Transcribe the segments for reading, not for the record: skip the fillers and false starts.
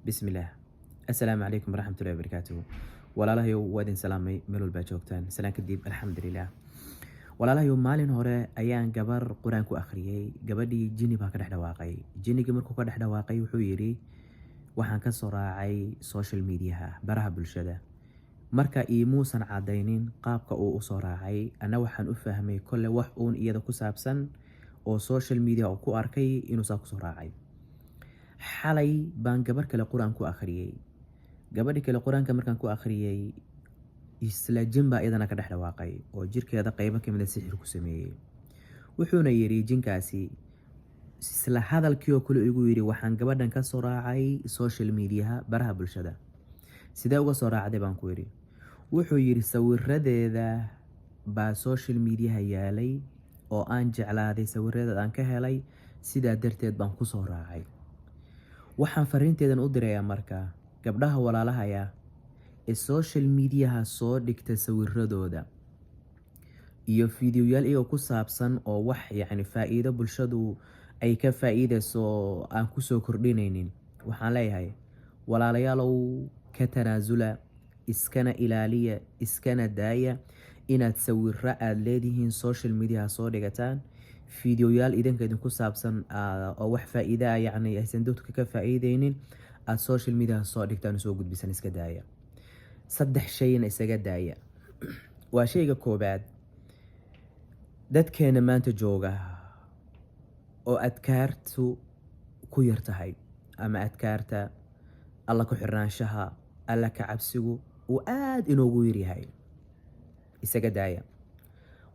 Bismillaah. Assalaamu calaykum waraxmatullahi wabarakaatuhu. Walaalahayow, waa idin salaamay meel walbaa joogtaan. Salaan kadib, alxamdulilah. Walaalahayow, maalin hore ayaan gabar Qur-aan ku akhriyey. Gabadhii jinni baa ka dhex dhawaaqay. Jinnigii markuu ka dhex dhawaaqay, wuxuu yidhi, "Waxaan ka soo raacay social mediaha, baraha bulshada." Marka iimuusan cadaynin qaabka uu usoo raacay. Anna waxaan u fahmay kole wax uun iyada ku saabsan oo social media uu ku arkay inuu saa kusoo raacay. Xalay baan gabar kale Qur-aan ku akhriyey. Gabadhi kale Qur-aanka markaan ku akhriyey, isla jin baa iyadana ka dhex dhawaaqay oo jirkeeda qeybo kamid a sixir ku sameeyey. Wuxuuna yidhi jinkaasi, isla hadalkii oo kale igu yidhi, "Waxaan gabadhan ka soo raacay social mediaha, baraha bulshada." "Sidee uga soo raacday?" baan ku yidhi. Wuxuu yidhi, "Sawiradeeda baa social mediaha yaalay oo aan jeclaaday, sawiradeeda aan ka helay, sidaa darteed baan kusoo raacay." Waxaan fariinteedan u dirayaa marka gabdhaha walaalahaya ee social mediaha soo dhigta sawiradooda iyo fiidiyoyaal iyagoo ku saabsan oo wax yacni faa-iido bulshadu ay ka faa-iideyso aan kusoo kordhinaynin. Waxaan leeyahay, walaalayaalow, ka tanaasula, iskana ilaaliya, iskana daaya inaad sawiro aada leedihiin social mediaha soo dhigataan, fiidiyoyaal idinka idinku saabsan oo wax faa-iida ah yacni aysan dadka ka faa-iideynin aada social mediaha soo dhigtaan oo soo gudbisan. Iska daaya. Saddex shayna isaga daaya. Waa shayga koobaad, dadkeena maanta jooga oo adkaartu ku yar tahay ama adkaarta, Alla ku xirnaanshaha, Alla ka cabsigu uu aada inoogu yaryahay, isaga daaya.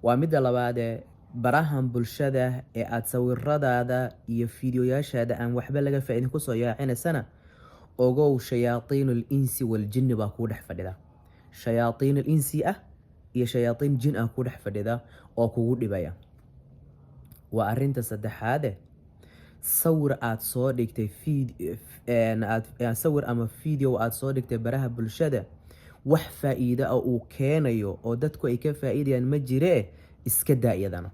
Waa midda labaadee, barahan bulshada ee aada sawiradaada iyo fiidiyoyaashaada aan waxba laga faa-idin kusoo yaacinaysana, ogow, shayaatiinul insi waljinni baa kuu dhex fadhida. Shayaatiinul insi ah iyo shayaatiin jin ah kuu dhex fadhida oo kugu dhibaya. Waa arrinta saddexaade, sawir aad soo dhigtay, sawir ama video aad soo dhigtay baraha bulshada, wax faa-iido ah uu keenayo oo dadku ay ka faa-iidayaan ma jiree, iska daa iyadana.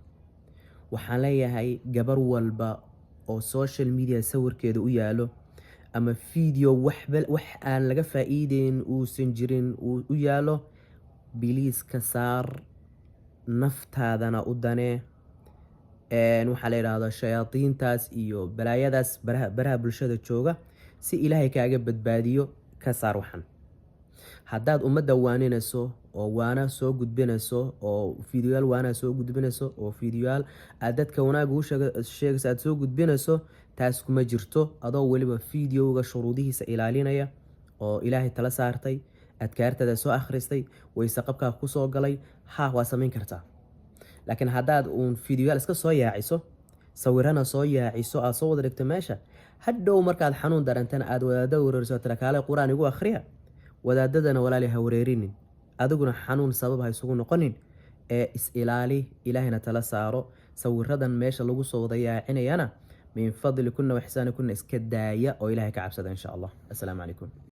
Waxaan leeyahay, gabar walba oo social media sawirkeeda u yaalo ama video waxba wax aan laga faa-iideyn uusan jirin uu u yaalo, please ka saar, naftaadana u danee. Waxaa la yidhaahdaa shayaadiintaas iyo balaayadaas baraha bulshada jooga, si Ilaahay kaaga badbaadiyo, ka saar waxan. Haddaad ummadda waaninayso oo waana soo gudbinayso oo fiidiyoyaal waana soo gudbinayso oo fiidiyoyaal aad dadka wanaag ugu sheegayso aad soo gudbinayso, taas kuma jirto. Adoo weliba fiidiyowga shuruudihiisa ilaalinaya oo Ilaahay tala saartay, adkaartada soo akhristay, wayse qabkaa kusoo galay, ha, waa samayn kartaa. Laakiin haddaad uun fiidiyoyaal iska soo yaaciso, sawirana soo yaaciso, aad soo wada dhigto meesha, hadhow markaad xanuun darantana aad wadaadada wareeriso, tira, "Kaale Qur-aan igu akhriya." Wadaadadana, walaali, ha wareerinin, adiguna xanuun sabab ha isugu noqonin ee is ilaali, Ilaahayna tala saaro. Sawiradan meesha lagu soo wada yaacinayana, min fadlikunna wa ixsaanikunna, iska daaya oo Ilahay ka cabsada, insha Allah. Assalaamu calaykum.